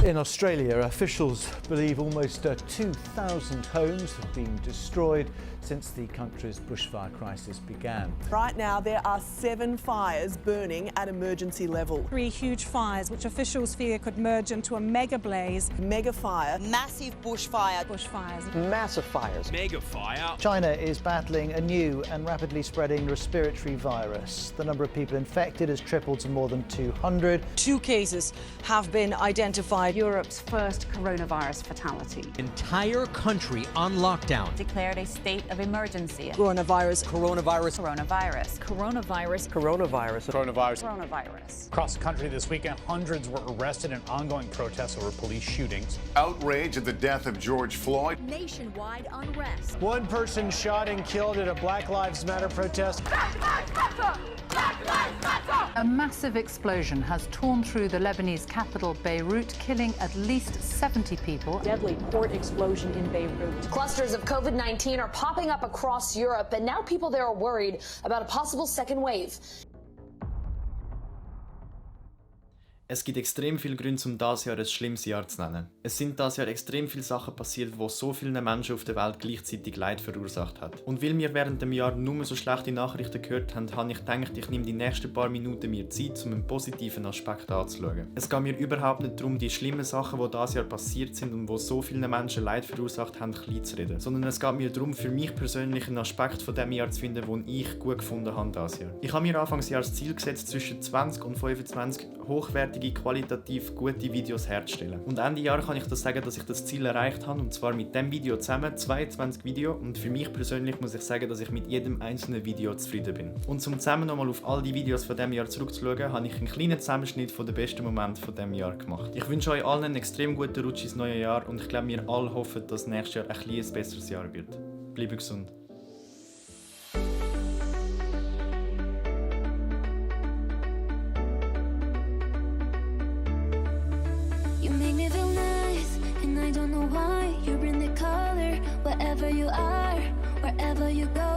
In Australia, officials believe almost 2,000 homes have been destroyed since the country's bushfire crisis began. Right now, there are 7 fires burning at emergency level. 3 huge fires, which officials fear could merge into a mega blaze. Mega fire. Massive bushfire. Bushfires. Massive fires. Mega fire. China is battling a new and rapidly spreading respiratory virus. The number of people infected has tripled to more than 200. 2 cases have been identified. Europe's first coronavirus fatality. Entire country on lockdown. Declared a state of emergency. Coronavirus. Coronavirus. Coronavirus. Coronavirus. Coronavirus. Coronavirus. Coronavirus. Across the country this weekend, hundreds were arrested in ongoing protests over police shootings. Outrage at the death of George Floyd. Nationwide unrest. One person shot and killed at a Black Lives Matter protest. Black Lives Matter! Black Lives Matter! A massive explosion has torn through the Lebanese capital, Beirut, killing at least 70 people. Deadly port explosion in Beirut. Clusters of COVID-19 are popping up across Europe, and now people there are worried about a possible second wave. Es gibt extrem viele Gründe, um dieses Jahr ein schlimmes Jahr zu nennen. Es sind dieses Jahr extrem viele Sachen passiert, wo so vielen Menschen auf der Welt gleichzeitig Leid verursacht hat. Und weil wir während dem Jahr nur so schlechte Nachrichten gehört haben, habe ich gedacht, ich nehme die nächsten paar Minuten mir Zeit, um einen positiven Aspekt anzuschauen. Es geht mir überhaupt nicht darum, die schlimmen Sachen, die dieses Jahr passiert sind und wo so vielen Menschen Leid verursacht haben, klein zu reden. Sondern es geht mir darum, für mich persönlich einen Aspekt von diesem Jahr zu finden, den ich gut gefunden habe dieses Jahr. Ich habe mir Anfangsjahr das Ziel gesetzt, zwischen 20 und 25 hochwertige, qualitativ gute Videos herzustellen. Und Ende Jahr kann ich das sagen, dass ich das Ziel erreicht habe, und zwar mit dem Video zusammen, 22 Videos, und für mich persönlich muss ich sagen, dass ich mit jedem einzelnen Video zufrieden bin. Und zum zusammen nochmal auf all die Videos von diesem Jahr zurückzuschauen, habe ich einen kleinen Zusammenschnitt von den besten Momenten von diesem Jahr gemacht. Ich wünsche euch allen einen extrem guten Rutsch ins neue Jahr, und ich glaube, wir alle hoffen, dass nächstes Jahr ein kleines besseres Jahr wird. Bleibt gesund. Wherever you are, wherever you go.